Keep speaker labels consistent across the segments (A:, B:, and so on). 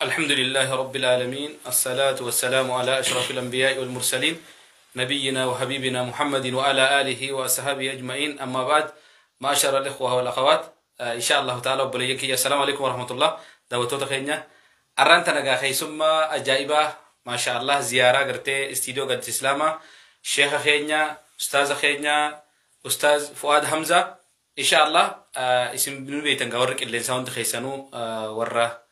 A: الحمد لله رب العالمين، الصلاة والسلام على أشرف الأنبياء والمرسلين، نبينا وحبيبنا محمد وعلى آله وأصحابه أجمعين، أما بعد، معاشر الإخوة والأخوات، إن شاء الله تعالى obboleeyyan kiyya، السلام عليكم ورحمة الله. Daawwattoota keenya، arraan tana gaa keessummaa ajaa'ibaa، ما شاء الله، ziyaaraa gartee istiidiyoo Gaaddisa Islaamaa sheeka keenya، ustaaza keenya، Ustaaz Fu'aad Hamza. إن شاء الله isin nu beektan gaa، warra qilleensaa hundi keessanuu، warra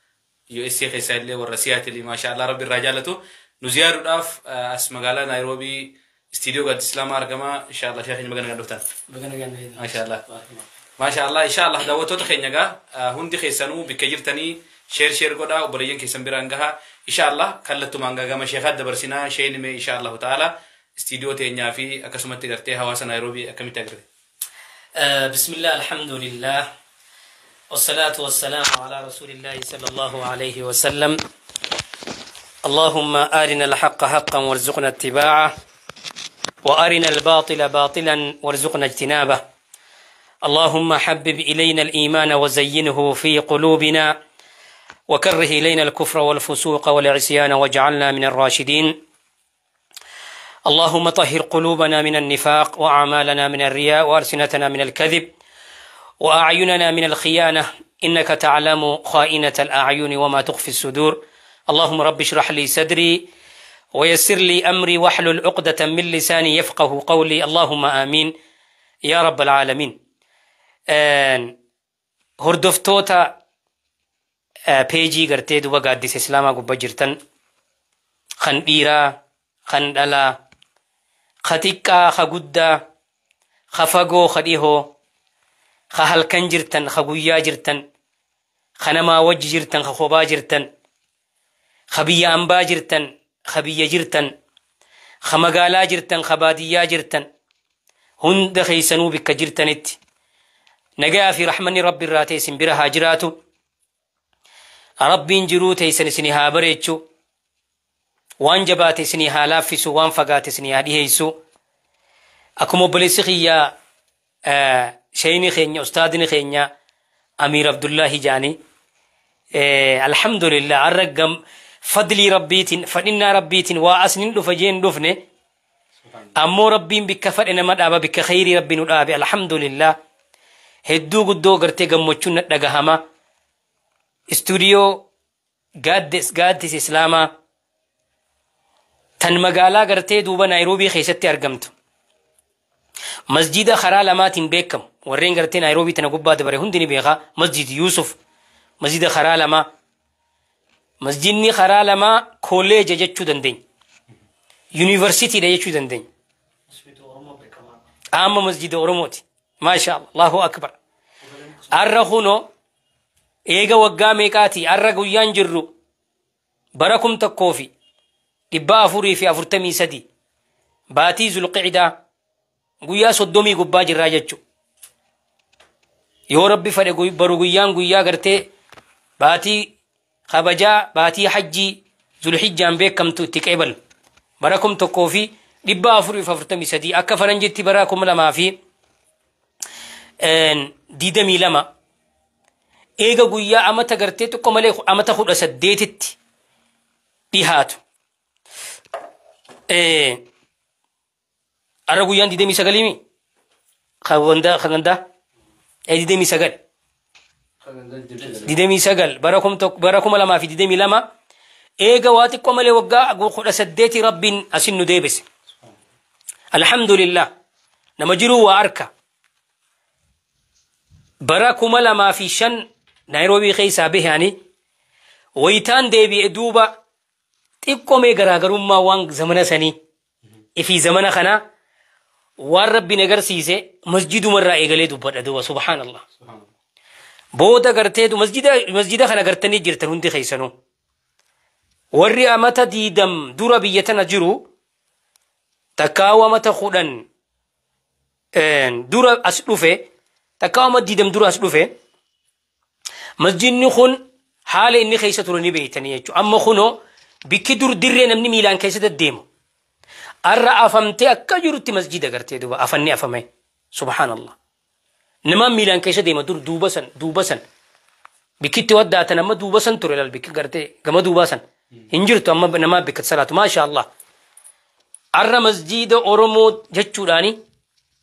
A: USA keessaa illee، warra Siyaatilii، ما شاء الله، rabbi irraa jaallatu nu ziyaaruudhaaf as magaalaa Naayiroobii istiidiyoo Gaaddisa Islaamaa argama. إن شاء الله sheeka keenya, baga nagaan dhuftan. ما شاء الله، ما شاء الله. إن شاء الله daawwattoota keenya gaa hundi keessanuu bikka jirtanii share share godhaa, obboleeyyan keessan biraan gahaa. إن شاء الله kallattumaan gaa gama sheekaa dabarsinaa. Sheen mee إن شاء الله تعالى istiidiyoo teenyaa fi akkasumatti gartee hawaasa Naayiroobii akkamitti agarte?
B: بسم الله، الحمد لله، والصلاة والسلام على رسول الله صلى الله عليه وسلم. اللهم أرنا الحق حقا وارزقنا اتباعه، وأرنا الباطل باطلا وارزقنا اجتنابه. اللهم حبب إلينا الإيمان وزينه في قلوبنا، وكره إلينا الكفر والفسوق والعصيان، واجعلنا من الراشدين. اللهم طهر قلوبنا من النفاق، وأعمالنا من الرياء، وألسنتنا من الكذب، وأعيننا من الخيانة، إنك تعلم خائنة الأعين وما تخفي الصدور. اللهم رب اشرح لي صدري ويسر لي أمري واحلل عقدة من لساني يفقه قولي. اللهم آمين يا رب العالمين. Hordoftoota peejii gartee duba Gaaddisa Islaamaa gubbaa jirtan, kan dhiiraa, kan dhalaa, ka xiqqaa, ka guddaa, ka fagoo, ka dhihoo, ka halkan jirtan, ka guyyaa jirtan, ka namaa wajji jirtan, ka kophaa jirtan, ka biyya ambaa jirtan, ka biyya jirtan, ka magaalaa jirtan, ka baadiyyaa jirtan, hunda keessanuu bikka jirtanitti nagaa fi raxmanni Rabbi irraa ta'e isin bira haa jiraatu. Rabbiin jiruu teessan isinii haa bareechu, waan jabaate isinii haa laaffisu, waan fagaate isinii haa dhiheessu. Akkuma obboleessi kiyyaa, sheeyni keenya, ustaadni keenya Amiir Abdullaahi jaani, الحمد لله، arra gam fadlii Rabbiitiin, fadhinnaa Rabbiitiin waa asnin dhufa jeen dhufne. Ammoo Rabbiin bikka fadhe nama dhaaba, bikka khayrii Rabbi nu dhaabe. الحمد لله، hedduu guddoo gartee gammachuun na dhagahama. Istuudiyoo Gaaddisa Islaamaa tan magaalaa gartee duuba Naayiroobii keessatti argamtu, masjida karaa lamaatiin beekamu, warreen gartee Naayiroobii tana gubbaa dabare hundi ni beeka. Masjid Yuusuf, masjida karaa lamaa, masjidni karaa lamaa kolleeja jechuu dandeenya, yuunivarsiitiidha jechuu dandeenya. Amma masjida Oromooti. ما شاء الله، الله أكبر. Arra kunoo eega waggaa meeqaati? Arra guyyaan jirru bara 1443, baatii Zulqicdaa guyyaa 30 gubbaa jirraa jechu. Yoo Rabbi fedhe baru guyyaan guyyaa gartee baatii kabajaa, baatii hajjii Zulhijjaan beekamtu itti qeebalu, bara 1443, akka faranjitti bara 2022, eega guyyaa amata gartee xiqqo malee amata 18tti dhihaatu. Arra guyyaan 29mi kagandaa 29, 29, bara 2022, eega waa xiqqoo malee waggaa 18 Rabbiin asin nu deebise. الحمد لله، nama jiruu waa arka. Bara 2005 Naayiroobii keessaa bahe. Wayitaan deebi'e duuba xiqqoomee garaagarummaa waan zamana sanii fi zamana kanaa waan Rabbiin agarsiise masjidumarraa eegalee dubbadha duuba. سبحان الله. Booda gartee masjida kana gartanii jirtan hundi keessanuu. Warri amata 20 dura biyya tana jiru, takkaawu amata 10 dura as dhufe, takkaawu amata 20 dura as dhufe, masjidni kun haala inni keessa ture ni beeytanii jechuudha. Amma kunoo bikki dur dirree namni miilaan keessa deddeemu arra afamtee akka jirutti masjida gartee duuba afanni afame. سبحان الله، namaan miilaan keessa deema dur duuba san. Bikkitti waddaatan amma duuba san ture laal bikki gartee gama duubaa san hin jirtu amma namaa bikka salaatu maasha Allah. Arra masjiida Oromoo jechuudhaani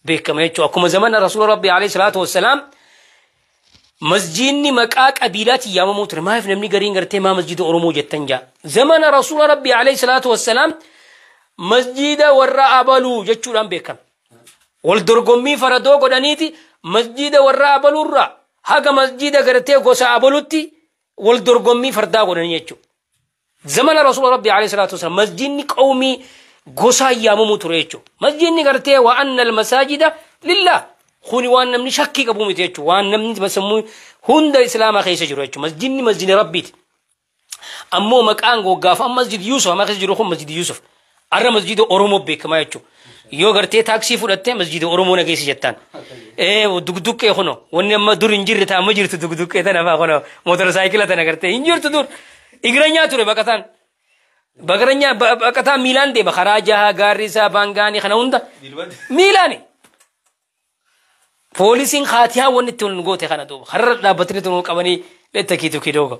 B: beekama jechuudha. Akkuma zamana Rasuula Rabbi alayhi salaatu wassalaam masjiidni maqaa qabiilaatiin yaamamuu ture. Maaliif namni gariin gartee maa masjiida Oromoo jettan jaa. Zamana Rasuula Rabbi alayhi salaatu wassalaam masjiida warra abaluu jechuudhaan beekama. Wal dorgommii faradoo godhaniiti masjiida warra abaluurraa haga masjiida gartee gosa abalutti wal dorgommii fardaa godhanii jechuudha. Zamana Rasuula Rabbi alayhi salaatu wassalaam masjiidni qawmii gosaa yaamamuu ture jechuudha. Masjiidni gartee wa anna almasaajida lillah. Kuni waan namni shakkii qabu miti jechuudha. Waan namni sammuu hunda islaamaa keessa jiru jechuudha. Masjiidni masjiida Rabbiiti. Ammoo maqaan goggaaf amma masjid Yusuf amma keessa jiru kun masjid Yusuf. Arra masjiida Oromoo beekamaa jechuudha. Yoo gartee taaksii fudhattee masjiida Oromoo na geessi jettaan. Dugduqqee kuno wanni amma dur hin jirre ta'a amma jirtu dugduqqee tana fa'aa kuno mootorsaayikila tana gartee hin jirtu dur. Igiranyaa ture baqataan. Baqaranyaa baqataan miilaan deema karaa jaha gaarri isaa baangaanii kana hunda miilaani. Poolisiin haatiyaa wanni itti wal goote kana duuba karra dhaabbatanii tunu qabanii beekta kiitu kidooga.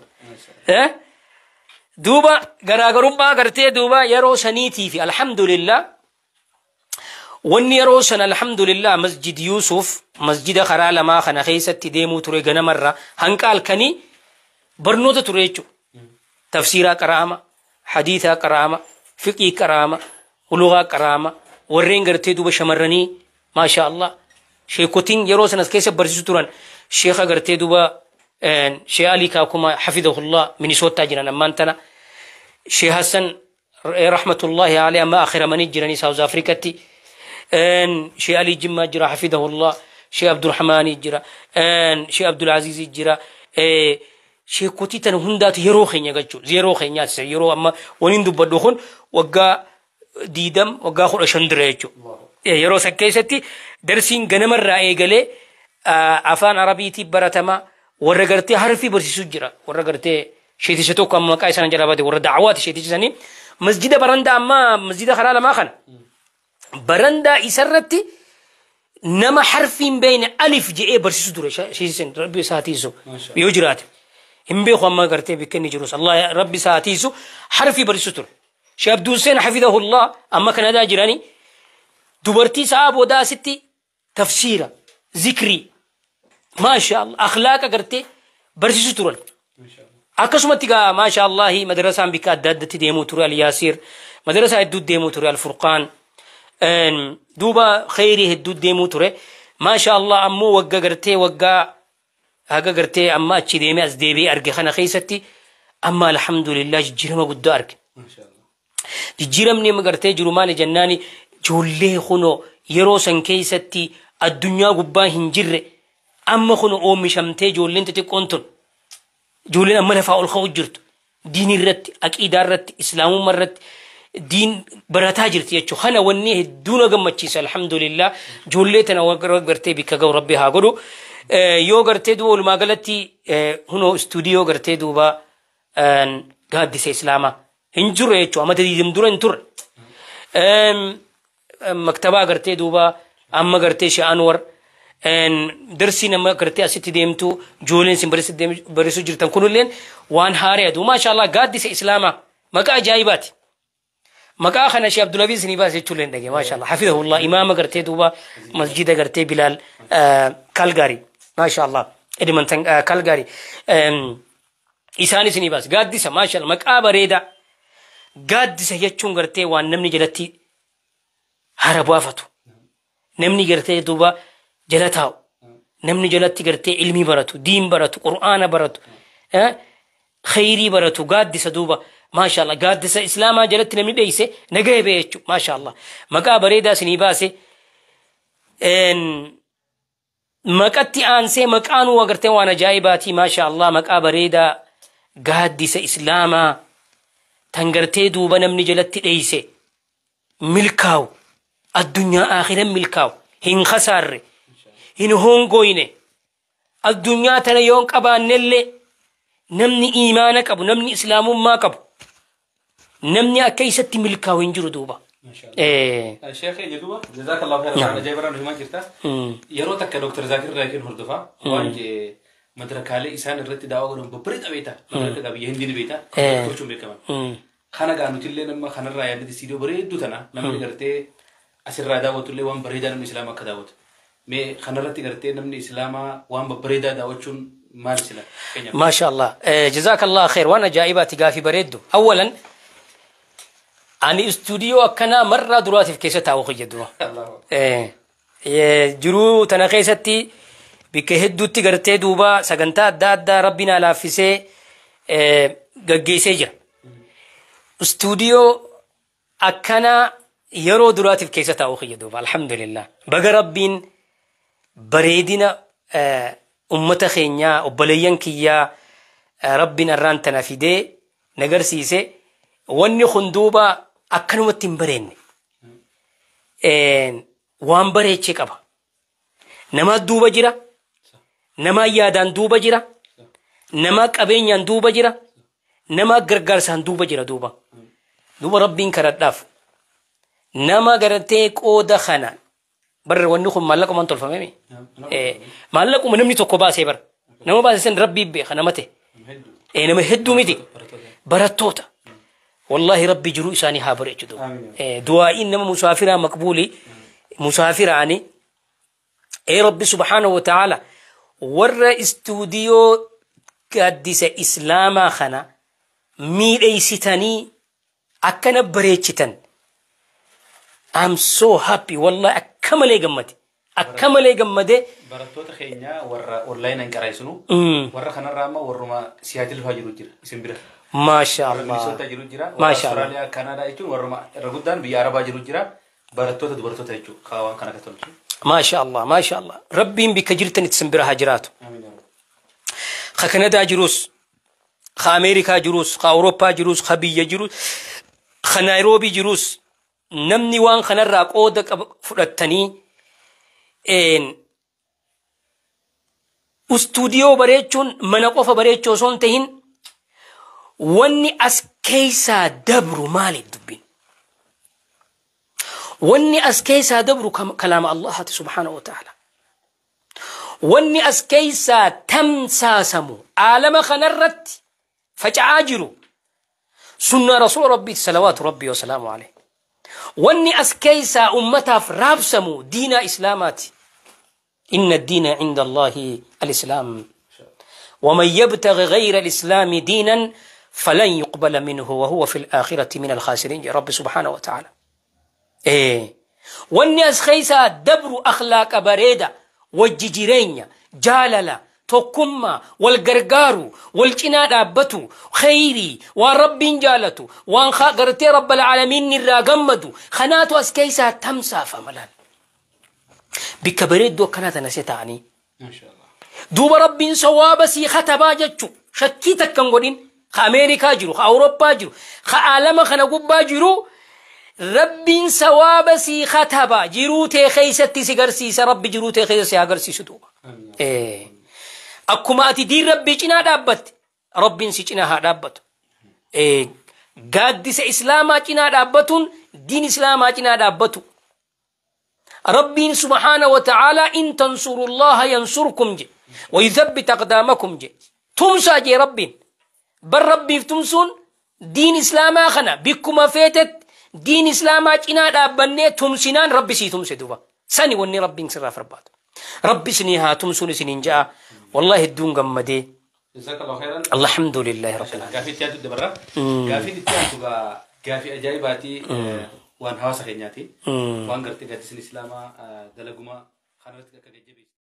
B: Duuba garaagarummaa gartee duuba yeroo saniitii fi alhamdulillah wanni yeroo san alhamdulillah masjid Yusuf masjida karaa lamaa kana keessatti deemuu ture ganamarra hanqa halkanii barnoota ture jechuudha. Tafsiiraa qaraama, hadiisaa qaraama, fiqii qaraama, lugaa qaraama, warreen gartee duuba shamarranii maasha Allah. Sheekotiin yeroo sanas keessa barsiisu turan sheeka gartee duuba Shee Ali Kaakuma hafidahullah Minisootaa jiran ammaan tana. Shee Hassan rahmatullahi alayhi amma akhiramanii jiranii Saawuz Afrikatti. Shee Ali Jimmaa jira hafidahullah. Shee Abdurrahmaanii jira. Shee Abdulaziz jira. Sheekotii tana hundaatu yeroo keenya jechuudha. Yeroo keenyaas yeroo amma waniin dubbadhu kun waggaa 20 waggaa 15 dura jechuudha. Yeroo san keessatti darsiin ganamarraa eegalee afaan Arabiitii baratama warra gartee harfii barsiisuu jira. Warra gartee sheetisa tokko amma maqaa isaan jalaa baate warra da'awaati sheetisanii masjida barandaa amma masjida karaa lamaa kana barandaa isarratti nama harfiin beeyne alif je'ee barsiisuu ture sheetisan rabbi isaa tiisu yoo jiraate. Hin beeku amma gartee bakka inni jirus Allah rabbi isaa tiisu harfii barsiisuu ture. Sheekh Abdul Hussein hafidahullah amma Kanadaa jiranii dubartii sa'a boodaa asitti tafsiira zikrii maasha Allah akhlaaqa gartee barsiisuu turan. Akkasumatti gaa maasha Allahi madrasaan bikka adda addatti deemuu ture Al-Yaasir madrasaa hedduu deemuu ture Al-Furqaan duuba kheyrii hedduu deemuu ture maasha Allah ammoo wagga gartee waggaa haga gartee amma achi deemee as deebi'ee arge kana keessatti amma alhamdulillah jijjiirama guddaa arge. Jijjiiramni amma gartee jiru maali jennaani ijoollee kunoo yeroo san keessatti addunyaa gubbaa hin jirre amma kunoo oomishamtee ijoolleen xixiqqoon tun ijoolleen amma lafaa ol ka'u jirtu diin irratti aqiidaa irratti islaamummaa irratti diin barataa jirti jechuudha. Kana wanni hedduu na gammachiisa alhamdulillah ijoollee tana gartee bikka ga'u rabbi haa godhu. Yoo gartee duuba walumaa galatti hunoo istuudiyoo gartee duuba gaaddisa islaamaa hin jirre jechuudha. Amma 20 dura hin turre. Maktabaa gartee duuba amma gartee Shee Anwar darsii nama gartee asitti deemtu ijoolleen isin barsiisuu jirtan kunilleen waan haaraa duuba maasha Allah gaaddisa islaamaa maqaa ajaa'ibaati. Maqaa kana Shee Abdulaziz ni baase jechuun illee dhagee maasha Allah hafidahullah imaama gartee duuba masjida gartee Bilaal Kalgaarii maasha Allah Edmonton Kalgaarii isaanis ni baase gaaddisa maasha Allah maqaa bareedaa gaaddisa jechuun gartee waan namni jalatti hara bu'aafatu namni gartee duuba jala taa'u namni jalatti gartee ilmii baratu diin baratu qur'aana baratu kheyrii baratu gaaddisa duuba maasha Allah gaaddisa islaamaa jalatti namni dheeyse nagahee ba'e jechuudha maasha Allah maqaa bareedaa isinii baase maqatti aansee maqaan waa gartee waan ajaa'ibaatii maasha Allah maqaa bareedaa gaaddisa islaamaa tan gartee duuba namni jalatti dheeyse milkaa'u addunyaa akhiran milkaa'u hin khasaarre hin hongoyne addunyaa tana yoon qabaannellee namni iimaana qabu namni islaamummaa qabu namni akka isatti milkaa'u hin jiru duuba.
A: Sheekh jedhuba jazakallahu khairan waan ajaa'iba irraa nu himaa jirta. Yeroo takka Dr. Zaakir Raakiin hordofaa waan jee Madarakaalee isaan irratti daawaa godhan babbareedaa beektaa. Madaraka biyya Hindii ni beektaa. Tolchuun beekaman. Kana gaa nutillee nama kanarraa yaadniti istiidiyoo bareedduu tana namni gartee asirraa daawwatullee waan bareedaa namni islaamaa akka daawwatu. Mee kanarratti gartee namni islaamaa waan babbareedaa daawwachuun maal sila?
B: ما شاء الله، جزاك الله خير. وانا جايباتي قافي بريدو. اولا اني استوديو اكنا مره دراتي في كيسة تاو خيدو jiruu tana keessatti bikka hedduutti gartee duuba sagantaa adda addaa rabbiin laaffisee gaggeessee jira. Istuudiyoo akkana yeroo duraatiif keessa taa'u kiyya duuba, alhamdulillah. Baga rabbiin bareedina ummata keenyaa, obboleeyyan kiyyaa rabbiin arraan tana fidee nagarsiise. Wanni kun duuba akkanumatti hin bareenne. Waan bareechee qaba. Nama duuba jira, nama yaadaan duuba jira, nama qabeenyaan duuba jira, nama gargaarsaan duuba jira duuba. Duuba rabbiin kadhadhaaf. Nama gartee qooda kana barra wanni kun maallaqumaan tolfamee maallaquma namni tokko baasee bara. Nama baasee san rabbii beeka nama ta'e. Nama hedduu miti. Barattoota. Wallahi rabbi jiruu isaanii haa bareechu duuba. Du'aa'iin nama musaafiraa maqbuulii musaafiraani ee rabbi subhaanahu wa ta'ala warra istuudiyoo gaaddisa islaamaa kana miidheessitanii akkana bareechitan. I'm so happy, wallahi akka malee gammade, akka malee gammade.
A: Barattoota keenya warra onlaayinaan qaraysinu warra kanarraa amma warruma Siyaatil fa'aa jiru jira isin bira.
B: Maasha
A: Warra
B: Allah.
A: Minisoota jiru jira. Warra
B: Maasha Allah.
A: Austraaliyaa, Kanaadaa jechuun warruma irra guddaan biyya Arabaa jiru jira. Barattoota dubartoota jechuudha kaawwan kana akka tolchu.
B: Maasha Allah, maasha Allah. Rabbiin bikka jirtanitti isin bira haa jiraatu.
A: Amiin yaa Rabbi.
B: Ka Kanadaa jirus, ka Ameerikaa jirus, ka Awurooppaa jirus, ka biyya jirus, ka Naayiroobii jirus, namni waan kanarraa qooda fudhattanii istuudiyoo bareechuun mana qofa bareechuu osoo hin tahin, wanni as keessaa dabru maali dubbiin? Wanni as keessaa dabru kalaama Allahaati subhaanahu wa ta'ala. Wanni as keessaa tamsaasamu aalama kanarratti faca'aa jiru sunnaa rasuula rabbiiti salawaatu rabbii wasalaamu alayhi. Wanni as keessaa ummataaf raabsamu diinaa islaamaati. إن الدين عند الله الإسلام ومن يبتغ غير الإسلام دينا فلن يقبل منه وهو في الآخرة من الخاسرين. يا رب سبحانه وتعالى. إيه والناس خيسا دبر أخلاق بريدة والججرين جاللا tokkummaa wal gargaaru wal cinaa dhaabbatu khayrii waan rabbiin jaalatu waan gartee rabbal aalamiin irraa gammadu kanaatu as keessaa tamsaafama laal. Bikka bareedduu akkanaa tana se ta'anii. Duuba rabbiin sawaaba sii katabaa jechu shakkii takka hin godhin. Ka Ameerikaa jiru, ka Awurooppaa jiru, ka aalama kana gubbaa jiru, rabbiin sawaaba sii katabaa jiruu tee keessatti si garsiisa. Rabbi jiruu tee keessa si agarsiisu duuba. Akkuma ati diin rabbii cinaa dhaabbatte rabbiin si cinaa haa dhaabbatu. Gaaddisa islaamaa cinaa dhaabbatuun diin islaamaa cinaa dhaabbatu. Rabbiin subhaana wa ta'aalaa in tansurullaha yansurkum je wayuthabbit aqdaamakum je tumsaa jee rabbiin. Bar rabbiif tumsuun diin islaamaa kana bikkuma feetet diin islaamaa cinaa dhaabbannee tumsinaan rabbi sii tumse duuba. Sani wanni rabbiin sirraa barbaadu. Rabbi isinii haa tumsuun isiniin ja'a. Wallahi hedduun gammadee.
A: Jazakallahu khairan.
B: Alhamdulillahi rabbil alamin.
A: Gaafii itti aantu dabarra. Gaafiin itti aantu gaafii ajaa'ibaatii waan hawaasa keenyaati. Waan gartee gaaddisni islaamaa dalaguma kanarratti akka gajjabeessu.